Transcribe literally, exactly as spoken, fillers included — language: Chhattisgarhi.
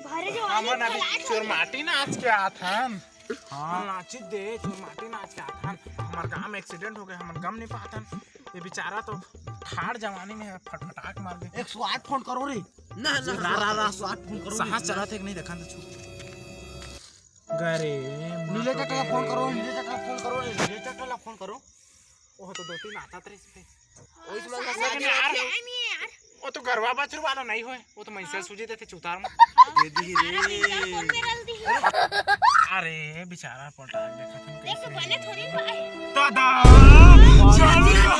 भरे जो हमन अभी चोरमाटी नाच के आत हन। हाँ, नाचित दे, चोरमाटी नाच के आत हन। हमर गांव में एक्सीडेंट हो गए, हमन गम नहीं पातन। ये बेचारा तो ठाड़ जवानी में है, फटफटाक मार दे। एक सौ आठ फोन करो रे। ना, ना, रा, रा, रा, सौ आठ फोन करो। साहस चलत हे कि नहीं, देखन तो छू। गरे, नीले चाचा ला फोन करो, नीले चाचा ला फोन करो रे, नीले चाचा ला फोन करो। ओह तो दो तीन आता रे इस पे। ओइस वाला साला शादी नहीं यार। क्या नहीं है यार? वो तो गरवा बछरू वाला नहीं होए, वो तो मैं से सूजी देते चुतार में। दे दी रे। फोन में रल दी है। अरे बेचारा पलटा देखा तुम देख कैसे। बने थोड़ी पाए। दादा, चालू है।